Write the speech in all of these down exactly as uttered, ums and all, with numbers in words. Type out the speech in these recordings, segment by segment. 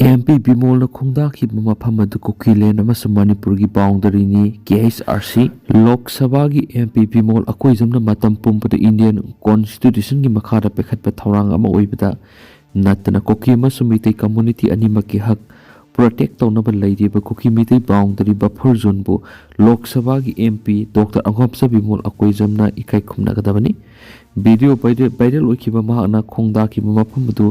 M P ꯕꯤꯃꯣꯜꯅ ꯈꯣꯡꯗꯥꯈꯤꯕ ꯃꯐꯝ ꯑꯗꯨ ꯀꯨꯀꯤꯂꯦꯟ ꯑꯃꯁꯨꯡ ꯃꯅꯤꯄꯨꯔꯒꯤ ꯕꯥꯎꯟꯗꯔꯤꯅꯤ, ꯀꯦ ꯑꯩꯆ ꯑꯥꯔ ꯁꯤ꯫ ꯂꯣꯛ ꯁꯚꯥꯒꯤ ꯑꯦꯝ ꯄꯤ ꯕꯤꯃꯣꯜ ꯑꯀꯣꯏꯖꯝꯅ ꯃꯇꯝ ꯄꯨꯝꯕꯗ ꯏꯟꯗꯤꯌꯟ ꯀꯣꯟꯁꯇꯤꯇ꯭ꯌꯨꯁꯟꯒꯤ ꯃꯈꯥꯗ ꯄꯤꯈꯠꯄ ꯊꯧꯔꯥꯡ ꯑꯃ ꯑꯣꯏꯕꯗ ꯅꯠꯇꯅ ꯀꯨꯀꯤ ꯑꯃꯁꯨꯡ ꯃꯤꯇꯩ ꯀꯝꯃꯨꯅꯤꯇꯤ ꯑꯅꯤꯃꯛꯀꯤ ꯍꯛ ꯄ꯭ꯔꯣꯇꯦꯛ ꯇꯧꯅꯕ ꯂꯩꯔꯤꯕ ꯀꯨꯀꯤ ꯃꯤꯇꯩ ꯕꯥꯎꯟꯗꯔꯤ ꯕꯐꯔ ꯖꯣꯟꯕꯨ ꯂꯣꯛ ꯁꯚꯥꯒꯤ ꯑꯦꯝ ꯄꯤ ꯗꯣꯛꯇꯔ ꯑꯉꯣꯝꯆꯥ ꯕꯤꯃꯣꯜ ꯑꯀꯣꯏꯖꯝꯅ ꯏꯀꯥꯏ ꯈꯨꯝꯅꯒꯗꯕꯅꯤ꯫ ꯚꯤꯗꯤꯑꯣ ꯚꯥꯏꯔꯦꯜ ꯚꯥꯏꯔꯦꯜ ꯑꯣꯏꯈꯤꯕ ꯃꯍꯥꯛꯅ ꯈꯣꯡꯗꯥꯈꯤꯕ ꯃꯐꯝ ꯑꯗꯨ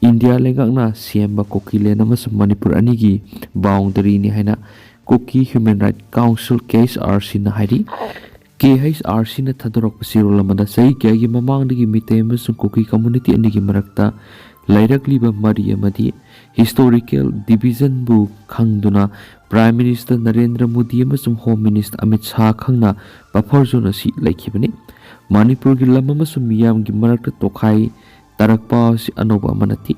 ꯏꯟꯗꯤꯌꯥ ꯂꯩꯉꯥꯛꯅ ꯁꯦꯝꯕ ꯀꯨꯀꯤꯂꯦꯟ ꯑꯃꯁꯨꯡ ꯃꯅꯤꯄꯨꯔ ꯑꯅꯤꯒꯤ ꯕꯥꯎꯟꯗꯔꯤꯅꯤ ꯍꯥꯏꯅ ꯀꯨꯀꯤ ꯍ꯭ꯌꯨꯃꯦꯟ ꯔꯥꯏꯠ ꯀꯥꯎꯟꯁꯤꯜ, ꯀꯦ ꯑꯩꯆ ꯑꯥꯔ ꯁꯤꯅ ꯍꯥꯏꯔꯤ꯫ ꯀꯦ ꯑꯩꯆ ꯑꯥꯔ ꯁꯤꯅ ꯊꯥꯗꯣꯔꯛꯄ ꯆꯦꯔꯣꯜ ꯑꯃꯗ ꯆꯍꯤ ꯀꯌꯥꯒꯤ ꯃꯃꯥꯡꯗꯒꯤ ꯃꯤꯇꯩ ꯑꯃꯁꯨꯡ ꯀꯨꯀꯤ ꯀꯝꯃꯨꯅꯤꯇꯤ ꯑꯅꯤꯒꯤ ꯃꯔꯛꯇ ꯂꯩꯔꯛꯂꯤꯕ ꯃꯔꯤ ꯑꯃꯗꯤ ꯍꯤꯁꯇꯣꯔꯤꯀꯦꯜ ꯗꯤꯚꯤꯖꯟꯕꯨ ꯈꯪꯗꯨꯅ ꯄ꯭ꯔꯥꯏꯝ ꯃꯤꯅꯤꯁꯇꯔ ꯅꯔꯦꯟꯗ꯭ꯔ ꯃꯣꯗꯤ ꯑꯃꯁꯨꯡ ꯍꯣꯝ ꯃꯤꯅꯤꯁꯇꯔ ꯑꯃꯤꯠ ꯁꯥꯍ ꯈꯪꯅ ꯕꯐꯔ ꯖꯣꯟ ꯑꯁꯤ ꯂꯩꯈꯤꯕꯅꯤ꯫ ꯃꯅꯤꯄꯨꯔꯒꯤ ꯂꯝ ꯑꯃꯁꯨꯡ ꯃꯤꯌꯥꯝꯒꯤ ꯃꯔꯛꯇ ꯇꯣꯈꯥꯏ ꯇꯥꯔꯛꯄ ꯑꯁꯤ ꯑꯅꯧꯕ ꯑꯃ ꯅꯠꯇꯦ꯫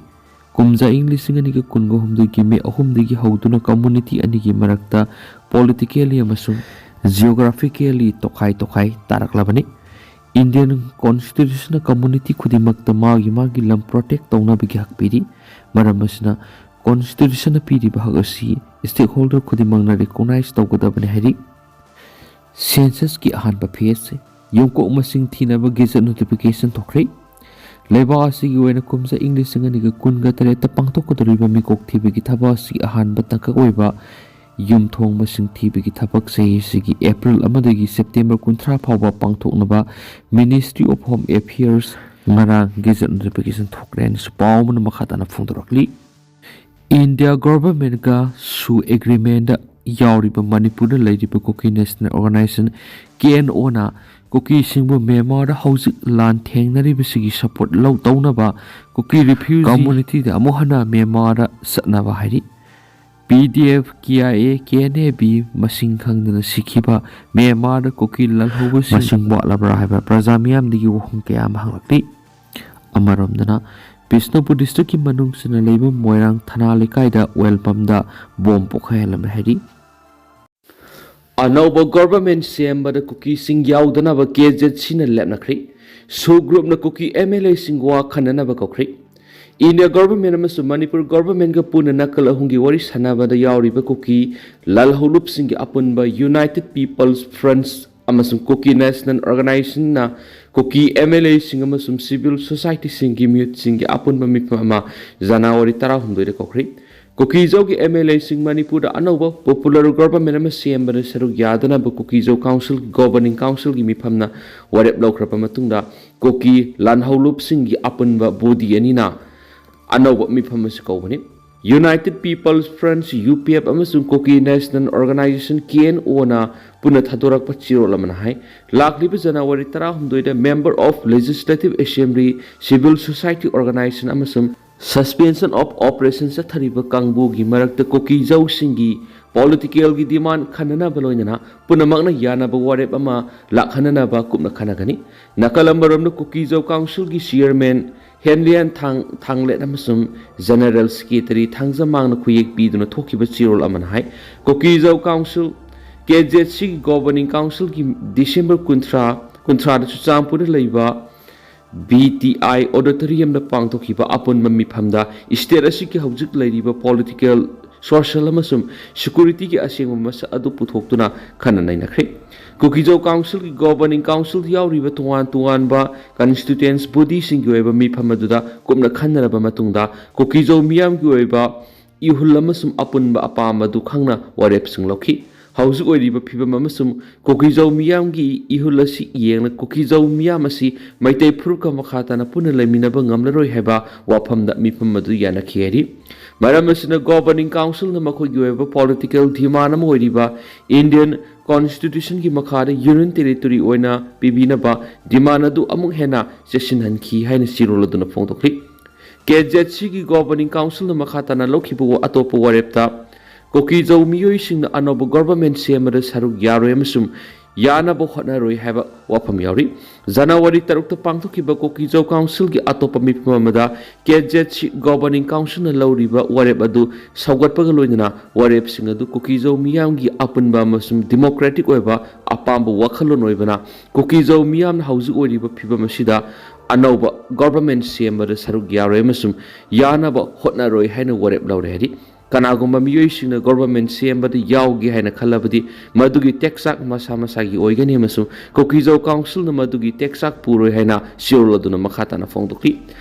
ꯀꯨꯝꯖꯥ ꯏꯪ ꯂꯤꯁꯤꯡ ꯑꯅꯤꯒ ꯀꯨꯟꯒ ꯍꯨꯝꯗꯣꯏꯒꯤ ꯃꯦ ꯑꯍꯨꯝꯗꯒꯤ ꯍꯧꯗꯨꯅ ꯀꯝꯃꯨꯅꯤꯇꯤ ꯑꯅꯤꯒꯤ ꯃꯔꯛꯇ ꯄꯣꯂꯤꯇꯤꯀꯦꯜꯂꯤ ꯑꯃꯁꯨꯡ ꯖꯤꯑꯣꯒ꯭ꯔꯥꯐꯤꯀꯦꯜꯂꯤ ꯇꯣꯈꯥꯏ ꯇꯣꯈꯥꯏ ꯇꯥꯔꯛꯂꯕꯅꯤ꯫ ꯏꯟꯗꯤꯌꯟ ꯀꯣꯟꯁꯇꯤꯇ꯭ꯌꯨꯁꯟꯅ ꯀꯝꯃꯨꯅꯤꯇꯤ ꯈꯨꯗꯤꯡꯃꯛꯇ ꯃꯥꯒꯤ ꯃꯥꯒꯤ ꯂꯝ ꯄ꯭ꯔꯣꯇꯦꯛ ꯇꯧꯅꯕꯒꯤ ꯍꯛ ꯄꯤꯔꯤ꯫ ꯃꯔꯝ ꯑꯁꯤꯅ ꯀꯣꯟꯁꯇꯤꯇ꯭ꯌꯨꯁꯟꯅ ꯄꯤꯔꯤꯕ ꯍꯛ ꯑꯁꯤ ꯁ꯭ꯇꯦꯛꯍꯣꯜꯗꯔ ꯈꯨꯗꯤꯡꯃꯛꯅ ꯔꯤꯀꯣꯛꯅꯥꯏꯖ ꯇꯧꯒꯗꯕꯅꯤ ꯍꯥꯏꯔꯤ꯫ ꯁꯦꯟꯁꯁꯀꯤ ꯑꯍꯥꯟꯕ ꯐꯦꯖ, ꯌꯨꯝꯀꯣꯛ ꯃꯁꯤꯡ ꯊꯤꯅꯕ ꯒꯦꯖꯦꯠ ꯅꯣꯇꯤꯐꯤꯀꯦꯁꯟ ꯊꯣꯛꯈ꯭ꯔꯦ꯫ ꯂꯩꯕꯥꯛ ꯑꯁꯤꯒꯤ ꯑꯣꯏꯅ ꯀꯨꯝꯖꯥ ꯏꯪ ꯂꯤꯁꯤꯡ ꯑꯅꯤꯒ ꯀꯨꯟꯒ ꯇꯔꯦꯠꯇ ꯄꯥꯡꯊꯣꯛꯀꯗꯧꯔꯤꯕ ꯃꯤꯀꯣꯛ ꯊꯤꯕꯒꯤ ꯊꯕꯛ ꯑꯁꯤꯒꯤ ꯑꯍꯥꯟꯕ ꯇꯥꯡꯀꯛ ꯑꯣꯏꯕ ꯌꯨꯝꯊꯣꯡ ꯃꯁꯤꯡ ꯊꯤꯕꯒꯤ ꯊꯕꯛ ꯆꯍꯤ ꯑꯁꯤꯒꯤ ꯑꯦꯄ꯭ꯔꯤꯜ ꯑꯃꯗꯒꯤ ꯁꯦꯞꯇꯦꯝꯕꯔ ꯀꯨꯟꯊ꯭ꯔꯥ ꯐꯥꯎꯕ ꯄꯥꯡꯊꯣꯛꯅꯕ Ministry of Home Affairs ꯉꯔꯥꯡ ꯒꯦꯖꯦꯠ ꯅꯣꯇꯤꯐꯤꯀꯦꯁꯟ ꯊꯣꯛꯈ꯭ꯔꯦ ꯍꯥꯏꯅꯁꯨ ꯄꯥꯎ ꯑꯃꯅ ꯃꯈꯥ ꯇꯥꯅ ꯐꯣꯡꯗꯣꯔꯛꯂꯤ꯫ ꯏꯟꯗꯤꯌꯥ ꯒꯣꯚꯔꯟꯃꯦꯟꯠꯀ ꯁꯨ ꯑꯦꯒ꯭ꯔꯤꯃꯦꯟꯠꯇ ꯌꯥꯎꯔꯤꯕ ꯃꯅꯤꯄꯨꯔꯗ ꯂꯩꯔꯤꯕ ꯀꯨꯀꯤ ꯅꯦꯁꯅꯦꯜ ꯑꯣꯔꯒꯅꯥꯏꯖꯦꯁꯟ, ꯀꯦ ꯑꯦꯟ ꯑꯣꯅ ꯀꯨꯀꯤꯁꯤꯡꯕꯨ ꯃ꯭ꯌꯥꯟꯃꯥꯔꯗ ꯍꯧꯖꯤꯛ ꯂꯥꯟ ꯊꯦꯡꯅꯔꯤꯕꯁꯤꯒꯤ ꯁꯄꯣꯔꯠ ꯂꯧ ꯇꯧꯅꯕ ꯀꯨꯀꯤ ꯔꯤꯐ꯭ꯌꯨꯖꯤ ꯀꯝꯃꯨꯅꯤꯇꯤꯗ ꯑꯃꯨꯛ ꯍꯟꯅ ꯃ꯭ꯌꯥꯟꯃꯥꯔꯗ ꯆꯠꯅꯕ ꯍꯥꯏꯔꯤ꯫ P D F, K I A, K N A B ꯃꯁꯤꯡ ꯈꯪꯗꯅ ꯁꯤꯈꯤꯕ ꯃ꯭ꯌꯥꯟꯃꯥꯔꯗ ꯀꯨꯀꯤ ꯂꯥꯜꯍꯧꯕꯁꯤꯡ ꯃꯁꯤꯡ ꯋꯥꯠꯂꯕ꯭ꯔꯥ ꯍꯥꯏꯕ ꯄ꯭ꯔꯖꯥ ꯃꯤꯌꯥꯝꯗꯒꯤ ꯋꯥꯍꯪ ꯀꯌꯥ ꯑꯃ ꯍꯪꯂꯛꯂꯤ꯫ ꯑꯃꯔꯣꯝꯗꯅ ꯕꯤꯁꯅꯨꯄꯨꯔ ꯗꯤꯁꯇ꯭ꯔꯤꯛꯀꯤ ꯃꯅꯨꯡ ꯆꯟꯅ ꯂꯩꯕ ꯃꯣꯏꯔꯥꯡ ꯊꯅꯥ ꯂꯩꯀꯥꯏꯗ ꯑꯣꯏꯜ ꯄꯝꯗ ꯕꯣꯝ ꯄꯣꯈꯥꯏꯍꯜꯂꯝꯃꯦ ꯍꯥꯏꯔꯤ꯫ ꯑꯅꯧꯕ ꯒꯣꯚꯔꯟꯃꯦꯟꯠ ꯁꯦꯝꯕꯗ ꯀꯨꯀꯤꯁꯤꯡ ꯌꯥꯎꯗꯅꯕ ꯀꯦ ꯖꯦꯠ ꯁꯤꯅ ꯂꯦꯞꯅꯈ꯭ꯔꯦ꯫ ꯁꯨ ꯒ꯭ꯔꯨꯞꯅ ꯀꯨꯀꯤ ꯑꯦꯝ ꯑꯦꯜ ꯑꯦꯁꯤꯡ ꯋꯥ ꯈꯟꯅꯅꯕ ꯀꯧꯈ꯭ꯔꯦ꯫ India Government ꯑꯃꯁꯨꯡ ꯃꯅꯤꯄꯨꯔ Governmentꯀ ꯄꯨꯟꯅ ꯅꯥꯀꯜ ꯑꯍꯨꯝꯒꯤ ꯋꯥꯔꯤ ꯁꯥꯟꯅꯕꯗ ꯌꯥꯎꯔꯤꯕ ꯀꯨꯀꯤ ꯂꯥꯜꯍꯧꯂꯨꯞꯁꯤꯡꯒꯤ ꯑꯄꯨꯟꯕ United People's Front ꯑꯃꯁꯨꯡ Kuki National Organizationꯅ ꯀꯨꯀꯤ MLAꯁꯤꯡ ꯑꯃꯁꯨꯡ civil societyꯁꯤꯡꯒꯤ ꯃꯤꯍꯨꯠꯁꯤꯡꯒꯤ ꯑꯄꯨꯟꯕ ꯃꯤꯐꯝ ꯑꯃ ꯖꯅꯋꯥꯔꯤ ꯇꯔꯥꯍꯨꯝꯗꯣꯏꯗ ꯀꯧꯈ꯭ꯔꯤ꯫ ꯀꯨꯀꯤꯖꯧꯒꯤ MLAꯁꯤꯡ ꯃꯅꯤꯄꯨꯔꯗ ꯑꯅꯧꯕ popular government ꯑꯃ ꯁꯦꯝꯕꯗ ꯁꯔꯨꯛ ꯌꯥꯗꯅꯕ ꯀꯨꯀꯤꯖꯧ Council Governing Councilꯒꯤ ꯃꯤꯐꯝꯅ ꯋꯥꯔꯦꯞ ꯂꯧꯈ꯭ꯔꯕ ꯃꯇꯨꯡꯗ ꯀꯨꯀꯤ ꯂꯥꯜꯍꯧꯂꯨꯞꯁꯤꯡꯒꯤ ꯑꯄꯨꯟꯕ body ꯑꯅꯤꯅ ꯑꯅꯧꯕ ꯃꯤꯐꯝ ꯑꯁꯤ ꯀꯧꯕꯅꯤ꯫ United People's Front, UPF, ꯑꯃꯁꯨꯡ Kuki National Organization, KNOꯅ ꯄꯨꯟꯅ ꯊꯥꯗꯣꯔꯛꯄ ꯆꯦꯔꯣꯜ ꯑꯃꯅ ꯍꯥꯏ, ꯂꯥꯛꯂꯤꯕ January ꯇꯔꯥꯍꯨꯝꯗꯣꯏꯗ Member of Legislative Assembly, civil society organization ꯑꯃꯁꯨꯡ Suspension of Operation ꯆꯠꯊꯔꯤꯕ ꯀꯥꯡꯕꯨꯒꯤ ꯃꯔꯛꯇ ꯀꯨꯀꯤꯖꯧꯁꯤꯡꯒꯤ politicalꯒꯤ demand ꯈꯟꯅꯅꯕ ꯂꯣꯏꯅꯅ ꯄꯨꯝꯅꯃꯛꯅ ꯌꯥꯅꯕ ꯋꯥꯔꯦꯞ ꯑꯃ ꯂꯥꯛꯍꯟꯅꯅꯕ ꯀꯨꯞꯅ ꯈꯟꯅꯒꯅꯤ꯫ ꯅꯥꯀꯜ ꯑꯃꯔꯣꯝꯗ ꯀꯨꯀꯤꯖꯧ Councilꯒꯤ Chairman ꯍꯦꯟꯂꯤꯌꯥꯟ ꯊꯥꯡ-, ꯊꯥꯡꯂꯦꯠ ꯑꯃꯁꯨꯡ General Secretary ꯊꯥꯡꯖꯃꯥꯡꯅ ꯈꯨꯌꯦꯛ ꯄꯤꯗꯨꯅ ꯊꯣꯛꯈꯤꯕ ꯆꯦꯔꯣꯜ ꯑꯃꯅ ꯍꯥꯏ, ꯀꯨꯀꯤꯖꯧ Council, KZCꯒꯤ Governing Councilꯒꯤ December ꯀꯨꯟꯊ꯭ꯔꯥ, ꯀꯨꯟꯊ꯭ꯔꯥꯗ ꯆꯨꯔꯆꯥꯟꯄꯨꯔꯗ ꯂꯩꯕ BTI Auditoriumꯗ ꯄꯥꯡꯊꯣꯛꯈꯤꯕ ꯑꯄꯨꯟꯕ ꯃꯤꯐꯝꯗ state ꯑꯁꯤꯒꯤ ꯍꯧꯖꯤꯛ ꯂꯩꯔꯤꯕ political, social ꯑꯃꯁꯨꯡ securityꯒꯤ ꯑꯁꯦꯡꯕ ꯃꯁꯛ ꯑꯗꯨ ꯄꯨꯊꯣꯛꯇꯨꯅ ꯈꯟꯅ ꯅꯩꯅꯈ꯭ꯔꯦ꯫ ꯀꯨꯀꯤꯖꯧ Councilꯒꯤ Governing Councilꯗ ꯌꯥꯎꯔꯤꯕ ꯇꯣꯉꯥꯟ ꯇꯣꯉꯥꯟꯕ constituents bodyꯁꯤꯡꯒꯤ ꯑꯣꯏꯕ ꯃꯤꯐꯝ ꯑꯗꯨꯗ ꯀꯨꯞꯅ ꯈꯟꯅꯔꯕ ꯃꯇꯨꯡꯗ ꯀꯨꯀꯤꯖꯧ ꯃꯤꯌꯥꯝꯒꯤ ꯑꯣꯏꯕ ꯏꯍꯨꯜ ꯑꯃꯁꯨꯡ ꯑꯄꯨꯟꯕ ꯑꯄꯥꯝꯕ ꯑꯗꯨ ꯈꯪꯅ ꯋꯥꯔꯦꯞꯁꯤꯡ ꯂꯧꯈꯤ꯫ ꯍꯧꯖꯤꯛ ꯑꯣꯏꯔꯤꯕ ꯐꯤꯕꯝ ꯑꯃꯁꯨꯡ ꯀꯨꯀꯤꯖꯧ ꯃꯤꯌꯥꯝꯒꯤ ꯏꯍꯨꯜ ꯑꯁꯤ ꯌꯦꯡꯅ ꯀꯨꯀꯤꯖꯧ ꯃꯤꯌꯥꯝ ꯑꯁꯤ ꯃꯩꯇꯩ ꯐꯨꯔꯨꯞꯀ ꯃꯈꯥ ꯇꯥꯅ ꯄꯨꯟꯅ ꯂꯩꯃꯤꯟꯅꯕ ꯉꯝꯂꯔꯣꯏ ꯍꯥꯏꯕ ꯋꯥꯐꯝꯗ ꯃꯤꯐꯝ ꯑꯗꯨ ꯌꯥꯅꯈꯤ ꯍꯥꯏꯔꯤ꯫ ꯃꯔꯝ ꯑꯁꯤꯅ Governing Councilꯅ ꯃꯈꯣꯏꯒꯤ ꯑꯣꯏꯕ political demand ꯑꯃ ꯑꯣꯏꯔꯤꯕ Indian Constitutionꯒꯤ ꯃꯈꯥꯗ Union Territory ꯑꯣꯏꯅ ꯄꯤꯕꯤꯅꯕ demand ꯑꯗꯨ ꯑꯃꯨꯛ ꯍꯦꯟꯅ ꯆꯦꯠꯁꯤꯟꯍꯟꯈꯤ ꯍꯥꯏꯅ ꯆꯦꯔꯣꯜ ꯑꯗꯨꯅ ꯐꯣꯡꯗꯣꯛꯂꯤ꯫ KZCꯒꯤ Governing Councilꯅ ꯃꯈꯥ ꯇꯥꯅ ꯂꯧꯈꯤꯕ ꯑꯇꯣꯞꯄ ꯋꯥꯔꯦꯞꯇ ꯀꯨꯀꯤꯖꯧ ꯃꯤꯑꯣꯏꯁꯤꯡꯅ ꯑꯅꯧꯕ government ꯁꯦꯝꯕꯗ ꯁꯔꯨꯛ ꯌꯥꯔꯣꯏ ꯑꯃꯁꯨꯡ ꯌꯥꯅꯕ ꯍꯣꯠꯅꯔꯣꯏ ꯍꯥꯏꯕ ꯋꯥꯐꯝ ꯌꯥꯎꯔꯤ꯫ ꯖꯅꯋꯥꯔꯤ ꯇꯔꯨꯛꯇ ꯄꯥꯡꯊꯣꯛꯈꯤꯕ ꯀꯨꯀꯤꯖꯧ Councilꯒꯤ ꯑꯇꯣꯞꯄ ꯃꯤꯐꯝ ꯑꯃꯗ KZC Governing Councilꯅ ꯂꯧꯔꯤꯕ ꯋꯥꯔꯦꯞ ꯑꯗꯨ ꯁꯧꯒꯠꯄꯒ ꯂꯣꯏꯅꯅ ꯋꯥꯔꯦꯞꯁꯤꯡ ꯑꯗꯨ ꯀꯨꯀꯤꯖꯧ ꯃꯤꯌꯥꯝꯒꯤ ꯑꯄꯨꯟꯕ ꯑꯃꯁꯨꯡ democratic ꯑꯣꯏꯕ ꯑꯄꯥꯝꯕ ꯋꯥꯈꯜꯂꯣꯟ ꯑꯣꯏꯕꯅ ꯀꯨꯀꯤꯖꯧ ꯃꯤꯌꯥꯝꯅ ꯍꯧꯖꯤꯛ ꯑꯣꯏꯔꯤꯕ ꯐꯤꯕꯝ ꯑꯁꯤꯗ ꯑꯅꯧꯕ ꯒꯣꯚꯔꯟꯃꯦꯟꯠ ꯁꯦꯝꯕꯗ ꯁꯔꯨꯛ ꯌꯥꯔꯣꯏ ꯑꯃꯁꯨꯡ ꯌꯥꯅꯕ ꯍꯣꯠꯅꯔꯣꯏ ꯍꯥꯏꯅ ꯋꯥꯔꯦꯞ ꯂꯧꯔꯦ ꯍꯥꯏꯔꯤ꯫ ꯀꯅꯥꯒꯨꯝꯕ ꯃꯤꯑꯣꯏꯁꯤꯡꯅ ꯒꯣꯚꯔꯟꯃꯦꯟꯠ ꯁꯦꯝꯕꯗ ꯌꯥꯎꯒꯦ ꯍꯥꯏꯅ ꯈꯜꯂꯕꯗꯤ ꯃꯗꯨꯒꯤ ꯇꯦꯛꯆꯥꯛ ꯃꯁꯥ ꯃꯁꯥꯒꯤ ꯑꯣꯏꯒꯅꯤ ꯑꯃꯁꯨꯡ ꯀꯨꯀꯤꯖꯧ ꯀꯥꯎꯟꯁꯤꯜꯅ ꯃꯗꯨꯒꯤ ꯇꯦꯛꯆꯥꯛ ꯄꯨꯔꯣꯏ ꯍꯥꯏꯅ ꯁꯤꯑꯣꯔꯣꯜ ꯑꯗꯨꯅ ꯃꯈꯥ ꯇꯥꯅ ꯐꯣꯡꯗꯣꯛꯂꯤ꯫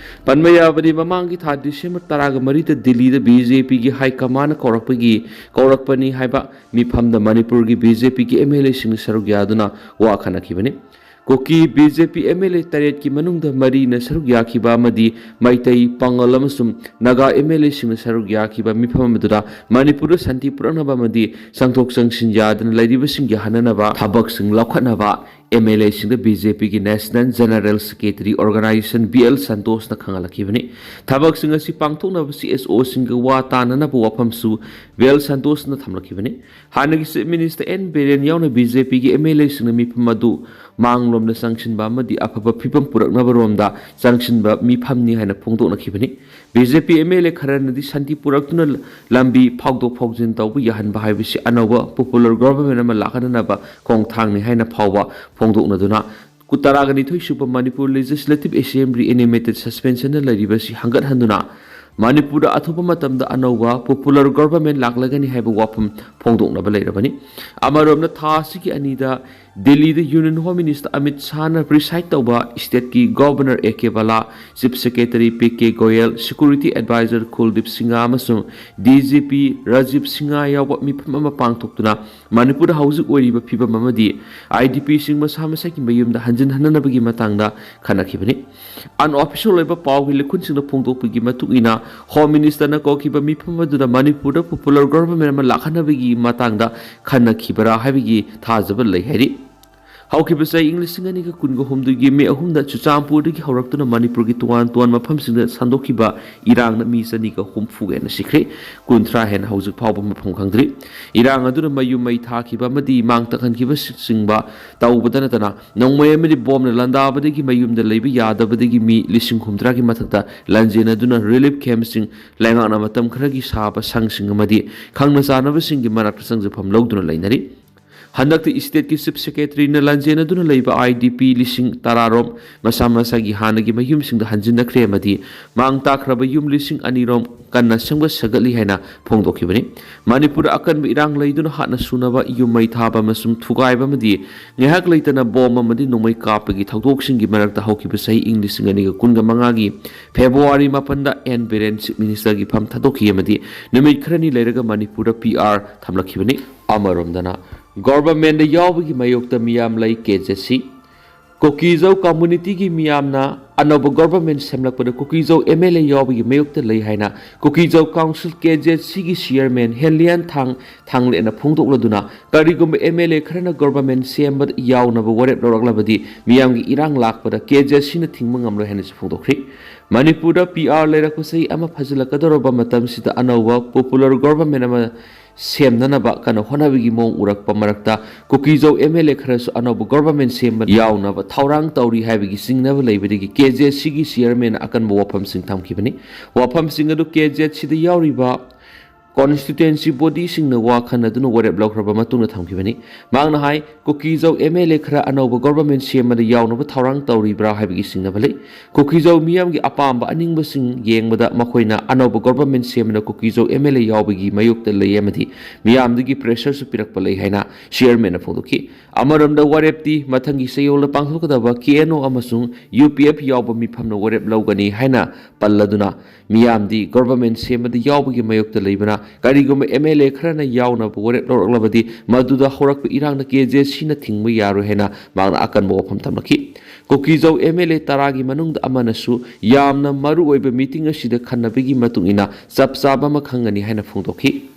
ꯄꯟꯕ ꯌꯥꯕꯗꯤ, ꯃꯃꯥꯡꯒꯤ ꯊꯥ ꯗꯤꯁꯦꯝꯕꯔ ꯇꯔꯥꯒ ꯃꯔꯤꯗ ꯗꯤꯜꯂꯤꯗ ꯕꯤ ꯖꯦ ꯄꯤꯒꯤ ꯍꯥꯏ ꯀꯃꯥꯟꯅ ꯀꯧꯔꯛꯄꯒꯤ, ꯀꯧꯔꯛꯄꯅꯤ ꯍꯥꯏꯕ ꯃꯤꯐꯝꯗ ꯃꯅꯤꯄꯨꯔꯒꯤ ꯕꯤ ꯖꯦ ꯄꯤꯒꯤ ꯑꯦꯝ ꯑꯦꯜ ꯑꯦꯁꯤꯡꯅ ꯁꯔꯨꯛ ꯌꯥꯗꯨꯅ ꯋꯥ ꯈꯟꯅꯈꯤꯕꯅꯤ꯫ Kuki B J P M L A ꯇꯔꯦꯠꯀꯤ ꯃꯅꯨꯡꯗ ꯃꯔꯤꯅ ꯁꯔꯨꯛ ꯌꯥꯈꯤꯕ ꯑꯃꯗꯤ ꯃꯩꯇꯩ, ꯄꯥꯉꯜ ꯑꯃꯁꯨꯡ ꯅꯥꯒꯥ ꯑꯦꯝ ꯑꯦꯜ ꯑꯦꯁꯤꯡꯅ ꯁꯔꯨꯛ ꯌꯥꯈꯤꯕ ꯃꯤꯐꯝ ꯑꯗꯨꯗ ꯃꯅꯤꯄꯨꯔꯗ ꯁꯥꯟꯇꯤ ꯄꯨꯔꯛꯅꯕ ꯑꯃꯗꯤ ꯆꯪꯊꯣꯛ ꯆꯪꯁꯤꯟ ꯌꯥꯗꯅ ꯂꯩꯔꯤꯕꯁꯤꯡꯒꯤ ꯍꯟꯅꯅꯕ ꯊꯕꯛꯁꯤꯡ ꯂꯧꯈꯠꯅꯕ ꯑꯦꯝ ꯑꯦꯜ ꯑꯦꯁꯤꯡꯗ ꯕꯤ ꯖꯦ ꯄꯤꯒꯤ national general secretary organisation B L ꯁꯟꯇꯣꯁꯅ ꯈꯪꯍꯜꯂꯛꯈꯤꯕꯅꯤ꯫ ꯊꯕꯛꯁꯤꯡ ꯑꯁꯤ ꯄꯥꯡꯊꯣꯛꯅꯕ ꯁꯤ ꯑꯦꯁ ꯑꯣꯁꯤꯡꯒ ꯋꯥ ꯇꯥꯅꯅꯕ ꯋꯥꯐꯝꯁꯨ ꯕꯤ ꯑꯦꯜ ꯁꯟꯇꯣꯁꯅ ꯊꯝꯂꯛꯈꯤꯕꯅꯤ꯫ ꯍꯥꯟꯅꯒꯤ ꯆꯤꯐ ꯃꯤꯅꯤꯁꯇꯔ ꯑꯦꯟ ꯕꯤꯔꯦꯟ ꯌꯥꯎꯅ ꯕꯤ ꯖꯦ ꯄꯤꯒꯤ ꯑꯦꯝ ꯑꯦꯜ ꯑꯦꯁꯤꯡꯅ ꯃꯤꯐꯝ ꯑꯗꯨ ꯃꯥꯡꯂꯣꯝꯗ ꯆꯪꯁꯤꯟꯕ ꯑꯃꯗꯤ ꯑꯐꯕ ꯐꯤꯕꯝ ꯄꯨꯔꯛꯅꯕ ꯔꯣꯝꯗ ꯆꯪꯁꯤꯟꯕ ꯃꯤꯐꯝꯅꯤ ꯍꯥꯏꯅ ꯐꯣꯡꯗꯣꯛꯅꯈꯤꯕꯅꯤ꯫ B J P M L A ꯈꯔꯅꯗꯤ ꯁꯥꯟꯇꯤ ꯄꯨꯔꯛꯇꯨꯅ ꯂꯝꯕꯤ ꯐꯥꯎꯗꯣꯛ ꯐꯥꯎꯖꯤꯟ ꯇꯧꯕ ꯌꯥꯍꯟꯕ ꯍꯥꯏꯕꯁꯤ ꯑꯅꯧꯕ ꯄꯣꯄꯨꯂꯔ ꯒꯣꯚꯔꯟꯃꯦꯟꯠ ꯑꯃ ꯂꯥꯛꯍꯟꯅꯕ ꯈꯣꯡꯊꯥꯡꯅꯤ ꯍꯥꯏꯅ ꯐꯥꯎꯕ ꯐꯣꯡꯗꯣꯛꯅꯗꯨꯅ, ꯀꯨꯟ ꯇꯔꯥꯒ ꯅꯤꯊꯣꯏ ꯁꯨꯕ ꯃꯅꯤꯄꯨꯔ ꯂꯦꯖꯤꯁꯂꯦꯇꯤꯚ ꯑꯦꯁꯦꯝꯕ꯭ꯂꯤ ꯑꯦꯅꯤꯃꯦꯇꯦꯗ ꯁꯁꯄꯦꯟꯁꯟꯗ ꯂꯩꯔꯤꯕꯁꯤ ꯍꯪꯒꯠꯍꯟꯗꯨꯅ ꯃꯅꯤꯄꯨꯔꯗ ꯑꯊꯨꯕ ꯃꯇꯝꯗ ꯑꯅꯧꯕ ꯄꯣꯄꯨꯂꯔ ꯒꯣꯚꯔꯟꯃꯦꯟꯠ ꯂꯥꯛꯂꯒꯅꯤ ꯍꯥꯏꯕ ꯋꯥꯐꯝ ꯐꯣꯡꯗꯣꯛꯅꯕ ꯂꯩꯔꯕꯅꯤ꯫ ꯑꯃꯔꯣꯝꯗ, ꯊꯥ ꯑꯁꯤꯒꯤ ꯑꯅꯤꯗ ꯗꯤꯜꯂꯤꯗ ꯌꯨꯅꯤꯌꯟ ꯍꯣꯝ ꯃꯤꯅꯤꯁꯇꯔ ꯑꯃꯤꯠ ꯁꯥꯍꯅ ꯄ꯭ꯔꯤꯁꯥꯏꯗ ꯇꯧꯕ ꯁ꯭ꯇꯦꯠꯀꯤ governor A K Bhalla, chief secretary P K Goyal, security adviser Kuldip Singh ꯑꯃꯁꯨꯡ D G P Rajiv Singh ꯌꯥꯎꯕ ꯃꯤꯐꯝ ꯑꯃ ꯄꯥꯡꯊꯣꯛꯇꯨꯅ ꯃꯅꯤꯄꯨꯔꯗ ꯍꯧꯖꯤꯛ ꯑꯣꯏꯔꯤꯕ ꯐꯤꯕꯝ ꯑꯃꯗꯤ ꯑꯥꯏ ꯗꯤ ꯄꯤꯁꯤꯡ ꯃꯁꯥ ꯃꯁꯥꯒꯤ ꯃꯌꯨꯝꯗ ꯍꯟꯖꯤꯟꯍꯟꯅꯅꯕꯒꯤ ꯃꯇꯥꯡꯗ ꯈꯟꯅꯈꯤꯕꯅꯤ꯫ ꯑꯟꯑꯣꯐꯤꯁꯤꯌꯦꯜ ꯑꯣꯏꯕ ꯄꯥꯎꯒꯤ ꯂꯤꯈꯨꯟꯁꯤꯡꯅ ꯐꯣꯡꯗꯣꯛꯄꯒꯤ ꯃꯇꯨꯡ ꯏꯟꯅ, ꯍꯣꯝ ꯃꯤꯅꯤꯁꯇꯔꯅ ꯀꯧꯈꯤꯕ ꯃꯤꯐꯝ ꯑꯗꯨꯗ ꯃꯅꯤꯄꯨꯔꯗ ꯄꯣꯄꯨꯂꯔ ꯒꯣꯚꯔꯟꯃꯦꯟꯠ ꯑꯃ ꯂꯥꯛꯍꯟꯅꯕꯒꯤ ꯃꯇꯥꯡꯗ ꯈꯟꯅꯈꯤꯕꯔꯥ ꯍꯥꯏꯕꯒꯤ ꯊꯥꯖꯕ ꯂꯩ ꯍꯥꯏꯔꯤ꯫ ꯍꯧꯈꯤꯕ ꯆꯍꯤ ꯏꯪ ꯂꯤꯁꯤꯡ ꯑꯅꯤꯒ ꯀꯨꯟꯒ ꯍꯨꯝꯗꯣꯏꯒꯤ ꯃꯦ ꯑꯍꯨꯝꯗ ꯆꯨꯔꯆꯥꯟꯄꯨꯔꯗꯒꯤ ꯍꯧꯔꯛꯇꯨꯅ ꯃꯅꯤꯄꯨꯔꯒꯤ ꯇꯣꯉꯥꯟ ꯇꯣꯉꯥꯟꯕ ꯃꯐꯝꯁꯤꯡꯗ ꯁꯟꯗꯣꯛꯈꯤꯕ ꯏꯔꯥꯡꯅ ꯃꯤ ꯆꯅꯤꯒ ꯍꯨꯝꯐꯨ ꯍꯦꯟꯅ ꯁꯤꯈ꯭ꯔꯦ, ꯀꯨꯟꯊ꯭ꯔꯥ ꯍꯦꯟꯅ ꯍꯧꯖꯤꯛ ꯐꯥꯎꯕ ꯃꯐꯝ ꯈꯪꯗ꯭ꯔꯤ꯫ ꯏꯔꯥꯡ ꯑꯗꯨꯅ ꯃꯌꯨꯝ ꯃꯩ ꯊꯥꯈꯤꯕ ꯑꯃꯗꯤ ꯃꯥꯡ ꯇꯥꯛꯍꯟꯈꯤꯕ ꯆꯤꯡꯕ ꯇꯧꯕꯗ ꯅꯠꯇꯅ, ꯅꯣꯡꯃꯩ ꯑꯃꯗꯤ ꯕꯣꯝꯅ ꯂꯥꯟꯗꯥꯕꯗꯒꯤ ꯃꯌꯨꯝꯗ ꯂꯩꯕ ꯌꯥꯗꯕꯗꯒꯤ ꯃꯤ ꯂꯤꯁꯤꯡ ꯍꯨꯝꯗ꯭ꯔꯥꯒꯤ ꯃꯊꯛꯇ ꯂꯥꯟꯖꯦꯟꯅꯗꯨꯅ ꯔꯤꯂꯤꯐ ꯀꯦꯝꯞꯁꯤꯡ ꯂꯩꯉꯥꯛꯅ ꯃꯇꯝ ꯈꯔꯒꯤ ꯁꯥꯕ ꯁꯪꯁꯤꯡ ꯑꯃꯗꯤ ꯈꯪꯅ ꯆꯥꯟꯅꯕꯁꯤꯡꯒꯤ ꯃꯅꯥꯛꯇ ꯆꯪꯖꯐꯝ ꯂꯧꯗꯨꯅ ꯂꯩꯅꯔꯤ꯫ ꯍꯟꯗꯛꯇꯤ stateꯀꯤ Chief Secretaryꯅ ꯂꯥꯟꯖꯦꯟꯅꯗꯨꯅ ꯂꯩꯕ IDP ꯂꯤꯁꯤꯡ ꯇꯔꯥꯔꯣꯝ ꯃꯁꯥ ꯃꯁꯥꯒꯤ ꯍꯥꯟꯅꯒꯤ ꯃꯌꯨꯝꯁꯤꯡꯗ ꯍꯟꯖꯤꯟꯅꯈ꯭ꯔꯦ ꯑꯃꯗꯤ ꯃꯥꯡ ꯇꯥꯛꯈ꯭ꯔꯕ ꯌꯨꯝ ꯂꯤꯁꯤꯡ ꯑꯅꯤꯔꯣꯝ ꯀꯟꯅ ꯁꯦꯝꯒꯠ ꯁꯥꯒꯠꯂꯤ ꯍꯥꯏꯅ ꯐꯣꯡꯗꯣꯛꯈꯤꯕꯅꯤ꯫ ꯃꯅꯤꯄꯨꯔꯗ ꯑꯀꯟꯕ ꯏꯔꯥꯡ ꯂꯩꯗꯨꯅ ꯍꯥꯠꯅ ꯁꯨꯅꯕ, ꯌꯨꯝ ꯃꯩ ꯊꯥꯕ ꯑꯃꯁꯨꯡ ꯊꯨꯒꯥꯏꯕ ꯑꯃꯗꯤ ꯉꯥꯏꯍꯥꯛ ꯂꯩꯇꯅ ꯕꯣꯝ ꯑꯃꯗꯤ ꯅꯣꯡꯃꯩ ꯀꯥꯞꯄꯒꯤ ꯊꯧꯗꯣꯛꯁꯤꯡꯒꯤ ꯃꯔꯛꯇ ꯍꯧꯈꯤꯕ ꯆꯍꯤ ꯏꯪ ꯂꯤꯁꯤꯡ ꯑꯅꯤꯒ ꯀꯨꯟꯒ ꯃꯉꯥꯒꯤ February ꯃꯥꯄꯟꯗ ꯑꯦꯟ ꯕꯤꯔꯦꯟ Chief Ministerꯒꯤ ꯐꯝ ꯊꯥꯗꯣꯛꯈꯤ ꯑꯃꯗꯤ ꯅꯨꯃꯤꯠ ꯈꯔꯅꯤ ꯂꯩꯔꯒ ꯃꯅꯤꯄꯨꯔꯗ PR ꯊꯝꯂꯛꯈꯤꯕꯅꯤ꯫ ꯑꯃꯔꯣꯝꯗꯅ, governmentꯗ ꯌꯥꯎꯕꯒꯤ ꯃꯥꯌꯣꯛꯇ ꯃꯤꯌꯥꯝ ꯂꯩ꯫ KZC ꯀꯨꯀꯤꯖꯧ communityꯒꯤ ꯃꯤꯌꯥꯝꯅ ꯑꯅꯧꯕ government ꯁꯦꯝꯂꯛꯄꯗ ꯀꯨꯀꯤꯖꯧ MLA ꯌꯥꯎꯕꯒꯤ ꯃꯥꯌꯣꯛꯇ ꯂꯩ ꯍꯥꯏꯅ ꯀꯨꯀꯤꯖꯧ Council, KZCꯒꯤ chairman ꯍꯦꯟꯂꯤꯌꯥꯟ ꯊꯥꯡ ꯊꯥꯡꯂꯦꯅ ꯐꯣꯡꯗꯣꯛꯂꯗꯨꯅ, ꯀꯔꯤꯒꯨꯝꯕ MLA ꯈꯔꯅ government ꯁꯦꯝꯕꯗ ꯌꯥꯎꯅꯕ ꯋꯥꯔꯦꯞ ꯂꯧꯔꯛꯂꯕꯗꯤ ꯃꯤꯌꯥꯝꯒꯤ ꯏꯔꯥꯡ ꯂꯥꯛꯄꯗ KZCꯅ ꯊꯤꯡꯕ ꯉꯝꯂꯣꯏ ꯍꯥꯏꯅꯁꯨ ꯐꯣꯡꯗꯣꯛꯈ꯭ꯔꯤ꯫ ꯃꯅꯤꯄꯨꯔꯗ PR ꯂꯩꯔꯛꯄ ꯆꯍꯤ ꯑꯃ ꯐꯥꯖꯤꯜꯂꯛꯀꯗꯧꯔꯕ ꯃꯇꯝꯁꯤꯗ ꯑꯅꯧꯕ popular government ꯑꯃ ꯁꯦꯝꯅꯅꯕ ꯀꯟꯅ ꯍꯣꯠꯅꯕꯒꯤ ꯃꯑꯣꯡ ꯎꯔꯛꯄ ꯃꯔꯛꯇ, ꯀꯨꯀꯤꯖꯧ MLA ꯈꯔꯁꯨ ꯑꯅꯧꯕ government ꯁꯦꯝꯕ ꯌꯥꯎꯅꯕ ꯊꯧꯔꯥꯡ ꯇꯧꯔꯤ ꯍꯥꯏꯕꯒꯤ ꯆꯤꯡꯅꯕ ꯂꯩꯕꯗꯒꯤ KZCꯒꯤ chairmanꯅ ꯑꯀꯟꯕ ꯋꯥꯐꯝꯁꯤꯡ ꯊꯝꯈꯤꯕꯅꯤ꯫ ꯋꯥꯐꯝꯁꯤꯡ ꯑꯗꯨ KZCꯗ ꯌꯥꯎꯔꯤꯕ constituency bodyꯁꯤꯡꯅ ꯋꯥ ꯈꯟꯅꯗꯨꯅ ꯋꯥꯔꯦꯞ ꯂꯧꯈ꯭ꯔꯕ ꯃꯇꯨꯡꯗ ꯊꯝꯈꯤꯕꯅꯤ꯫ ꯃꯍꯥꯛꯅ ꯍꯥꯏ, ꯀꯨꯀꯤꯖꯧ MLA ꯈꯔ ꯑꯅꯧꯕ government ꯁꯦꯝꯕꯗ ꯌꯥꯎꯅꯕ ꯊꯧꯔꯥꯡ ꯇꯧꯔꯤꯕ꯭ꯔꯥ ꯍꯥꯏꯕꯒꯤ ꯆꯤꯡꯅꯕ ꯂꯩ꯫ ꯀꯨꯀꯤꯖꯧ ꯃꯤꯌꯥꯝꯒꯤ ꯑꯄꯥꯝꯕ ꯑꯅꯤꯡꯕꯁꯤꯡ ꯌꯦꯡꯕꯗ ꯃꯈꯣꯏꯅ ꯑꯅꯧꯕ government ꯁꯦꯝꯕꯗ ꯀꯨꯀꯤꯖꯧ MLA ꯌꯥꯎꯕꯒꯤ ꯃꯥꯌꯣꯛꯇ ꯂꯩ ꯑꯃꯗꯤ ꯃꯤꯌꯥꯝꯗꯒꯤ pressureꯁꯨ ꯄꯤꯔꯛꯄ ꯂꯩ ꯍꯥꯏꯅ chairmanꯅ ꯐꯣꯡꯗꯣꯛꯈꯤ꯫ ꯑꯃꯔꯣꯝꯗ ꯋꯥꯔꯦꯞꯇꯤ ꯃꯊꯪꯒꯤ ꯆꯌꯣꯜꯗ ꯄꯥꯡꯊꯣꯛꯀꯗꯕ KNO ꯑꯃꯁꯨꯡ UPF ꯌꯥꯎꯕ ꯃꯤꯐꯝꯅ ꯋꯥꯔꯦꯞ ꯂꯧꯒꯅꯤ ꯍꯥꯏꯅ ꯄꯜꯂꯗꯨꯅ, ꯃꯤꯌꯥꯝꯗꯤ government ꯁꯦꯝꯕꯗ ꯌꯥꯎꯕꯒꯤ ꯃꯥꯌꯣꯛꯇ ꯂꯩꯕꯅ, ꯀꯔꯤꯒꯨꯝꯕ MLA ꯈꯔꯅ ꯌꯥꯎꯅꯕ ꯋꯥꯔꯦꯞ ꯂꯧꯔꯛꯂꯕꯗꯤ ꯃꯗꯨꯗ ꯍꯧꯔꯛꯄ ꯏꯔꯥꯡꯗ KZCꯅ ꯊꯤꯡꯕ ꯌꯥꯔꯣꯏ ꯍꯥꯏꯅ ꯃꯍꯥꯛꯅ ꯑꯀꯟꯕ ꯋꯥꯐꯝ ꯊꯝꯂꯛꯈꯤ꯫ ꯀꯨꯀꯤꯖꯧ MLA ꯇꯔꯥꯒꯤ ꯃꯅꯨꯡꯗ ꯑꯃꯅꯁꯨ ꯌꯥꯝꯅ ꯃꯔꯨꯑꯣꯏꯕ meeting ꯑꯁꯤꯗ ꯈꯟꯅꯕꯒꯤ ꯃꯇꯨꯡ ꯏꯟꯅ ꯆꯞ ꯆꯥꯕ ꯑꯃ ꯈꯪꯒꯅꯤ ꯍꯥꯏꯅ ꯐꯣꯡꯗꯣꯛꯈꯤ꯫